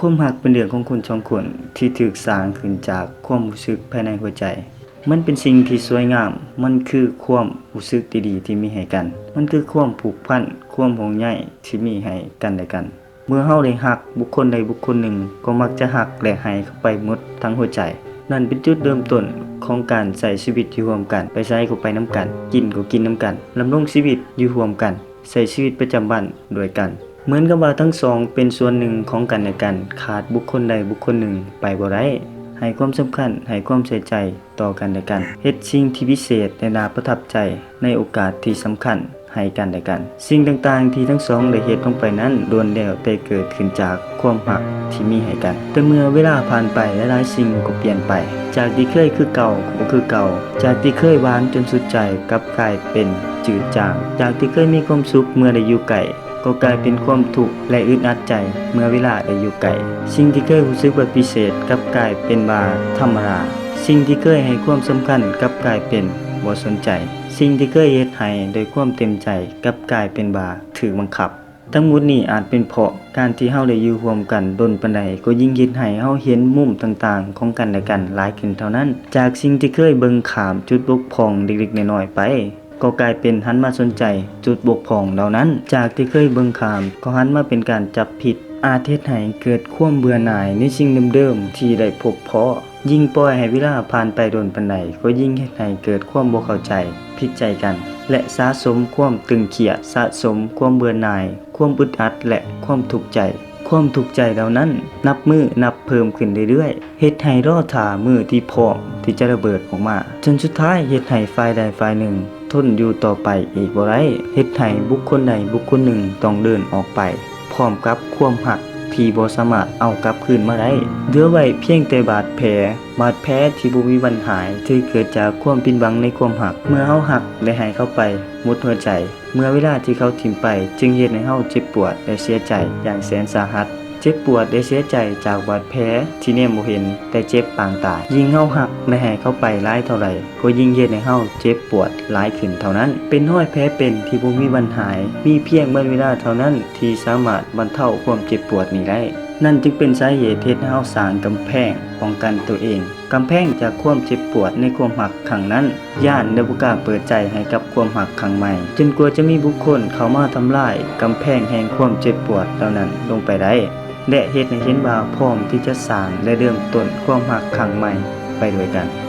ຄວາມຮັກເປັນເລື່ອງຂອງຄົນສອງຄົນທີ່ຖືກສ້າງຂຶ້ນຈາກຄວາມຮູ້ສຶກພາຍໃນຫົວໃຈ. ມັນເປັນສິ່ງທີ່ສວຍງາມ, ມັນຄືຄວາມຮູ້ສຶກທີ່ດີທີ່ມີໃຫ້ກັນ, ມັນຄືຄວາມຜູກພັນ, ຄວາມຫ່ວງໃຍທີ່ມີໃຫ້ກັນແລະກັນ. ເມື່ອເຮົາໄດ້ຮັກບຸກຄົນໃດບຸກຄົນໜຶ່ງ, ກໍມັກຈະຮັກ ແລະ ໃຫ້ເຂົ້າໄປໝົດທັງຫົວໃຈ. ນັ້ນເປັນຈຸດເລີ່ມຕົ້ນຂອງການໃຊ້ຊີວິດຢູ່ຮ່ວມກັນ, ໄປໃສກໍໄປນຳກັນ, ກິນກໍກິນນຳກັນ, ດຳລົງຊີວິດຢູ່ຮ່ວມກັນ, ໃຊ້ຊີວິດປະຈຳວັນດ້ວຍກັນ. ເໝືອນກັບວ່າທັງສອງເປັນສ່ວນໜຶ່ງຂອງກັນແລະກັນ, ຂາດບຸກຄົນໃດບຸກຄົນໜຶ່ງໄປບໍ່ໄດ້. ໃຫ້ຄວາມສຳຄັນ, ໃຫ້ຄວາມໃສ່ໃຈຕໍ່ກັນແລະກັນ, ເຮັດສິ່ງທີ່ພິເສດ ແລະ ໜ້າປະທັບໃຈໃນໂອກາດທີ່ສຳຄັນໃຫ້ກັນແລະກັນ. ສິ່ງຕ່າງໆທີ່ທັງສອງໄດ້ເຮັດລົງໄປນັ້ນ ລ້ວນແລ້ວແຕ່ເກີດຂຶ້ນຈາກຄວາມຮັກທີ່ມີໃຫ້ກັນ. ແຕ່ເມື່ອເວລາຜ່ານໄປ, ຫຼາຍໆສິ່ງກໍປ່ຽນໄປ. ຈາກທີ່ເຄີຍຄືເກົ່າກໍບໍ່ຄືເກົ່າ, ຈາກທີ່ເຄີຍຫວານຈົນສຸດໃຈ ກັບກາຍເປັນຈືດຈາງ, ຈາກທີ່ເຄີຍມີຄວາມສຸກເມື່ອໄດ້ຢູ່ໃກ້ ກໍກາຍເປັນຄວາມທຸກ ແລະ ອຶດອັດໃຈເມື່ອເວລາໄດ້ຢູ່ໃກ້. ສິ່ງທີ່ເຄີຍຮູ້ສຶກວ່າພິເສດ ກັບກາຍເປັນວ່າທຳມະດາ. ສິ່ງທີ່ເຄີຍໃຫ້ຄວາມສຳຄັນ ກັບກາຍເປັນບໍ່ສົນໃຈ. ສິ່ງທີ່ເຄີຍເຮັດໃຫ້ດ້ວຍຄວາມເຕັມໃຈ ກັບກາຍເປັນວ່າຖືກບັງຄັບ. ທັງໝົດນີ້ອາດເປັນເພາະການທີ່ເຮົາໄດ້ຢູ່ຮ່ວມກັນດົນປານໃດ ກໍຍິ່ງເຮັດໃຫ້ເຮົາເຫັນມຸມຕ່າງໆຂອງກັນແລະກັນຫຼາຍຂຶ້ນເທົ່ານັ້ນ. ຈາກສິ່ງທີ່ເຄີຍເບິ່ງຂ້າມຈຸດບົກຜ່ອງເລັກໆນ້ອຍໆໄປ, ກໍກາຍເປັນຫັນມາສົນໃຈຈຸດບົກຜ່ອງເຫຼົ່ານັ້ນ. ຈາກທີ່ເຄີຍເບິ່ງຂ້າມ ກໍຫັນມາເປັນການຈັບຜິດ, ອາດເຮັດໃຫ້ເກີດຄວາມເບື່ອໜ່າຍໃນສິ່ງເດີມໆທີ່ໄດ້ພົບພໍ້. ຍິ່ງປ່ອຍໃຫ້ເວລາຜ່ານໄປດົນປານໃດ, ກໍຍິ່ງເຮັດໃຫ້ເກີດຄວາມບໍ່ເຂົ້າໃຈ, ຜິດໃຈກັນ ແລະ ສະສົມຄວາມຕຶງຄຽດ, ສະສົມຄວາມເບື່ອໜ່າຍ, ຄວາມອຶດອັດ ແລະ ຄວາມທຸກໃຈ. ຄວາມທຸກໃຈເຫຼົ່ານັ້ນນັບມື້ນັບເພີ່ມຂຶ້ນເລື້ອຍໆ, ເຮັດໃຫ້ລໍຖ້າມື້ທີ່ພ້ອມທີ່ຈະລະເບີດອອກມາ, ຈົນສຸດທ້າຍເຮັດໃຫ້ຝ່າຍໃດຝ່າຍໜຶ່ງ ທົນຢູ່ຕໍ່ໄປອີກບໍ່ໄດ້, ເຮັດໃຫ້ບຸກຄົນໃດບຸກຄົນໜຶ່ງຕ້ອງເດີນອອກໄປ ພ້ອມກັບຄວາມຮັກທີ່ບໍ່ສາມາດເອົາກັບຄືນມາໄດ້. ເຫຼືອໄວ້ພຽງແຕ່ບາດແຜ, ບາດແຜທີ່ບໍ່ມີວັນຫາຍ ທີ່ເກີດຈາກຄວາມຜິດຫວັງໃນຄວາມຮັກ. ເມື່ອເຮົາຮັກ ແລະ ໃຫ້ເຂົ້າໄປໝົດຫົວໃຈ, ເມື່ອເວລາທີ່ເຂົາຖິ້ມໄປ ຈຶ່ງເຮັດໃຫ້ເຮົາເຈັບປວດ ແລະ ເສຍໃຈຢ່າງແສນສາຫັດ. ເຈັບປວດ ແລະ ເສຍໃຈຈາກບາດແຜທີ່ແນມບໍ່ເຫັນ ແຕ່ເຈັບປາງຕາຍ. ຍິ່ງເຮົາຮັກ ແລະ ໃຫ້ເຂົາໄປຫຼາຍເທົ່າໃດ, ກໍຍິ່ງເຮັດໃຫ້ເຮົາເຈັບປວດຫຼາຍຂຶ້ນເທົ່ານັ້ນ. ເປັນຮອຍແຜເປັນທີ່ບໍ່ມີວັນຫາຍ, ມີພຽງວັນເວລາເທົ່ານັ້ນທີ່ສາມາດບັນເທົາຄວາມເຈັບປວດນີ້ໄດ້. ນັ້ນຈຶ່ງເປັນສາເຫດເຮັດໃຫ້ເຮົາສ້າງກຳແພງປ້ອງກັນຕົວເອງ, ກຳແພງຈາກຄວາມເຈັບປວດໃນຄວາມຮັກຄັ້ງນັ້ນ. ຢ້ານ ແລະ ບໍ່ກ້າເປີດໃຈໃຫ້ກັບຄວາມຮັກຄັ້ງໃໝ່, ຈົນກວ່າຈະມີບຸກຄົນເຂົ້າມາທຳລາຍກຳແພງແຫ່ງຄວາມເຈັບປວດເຫຼົ່ານັ້ນລົງໄປໄດ້ ແລະ ເຮັດໃຫ້ເຫັນວ່າພ້ອມທີ່ຈະສ້າງ ແລະ ເລີ່ມຕົ້ນຄວາມຮັກຄັ້ງໃໝ່ໄປດ້ວຍກັນ.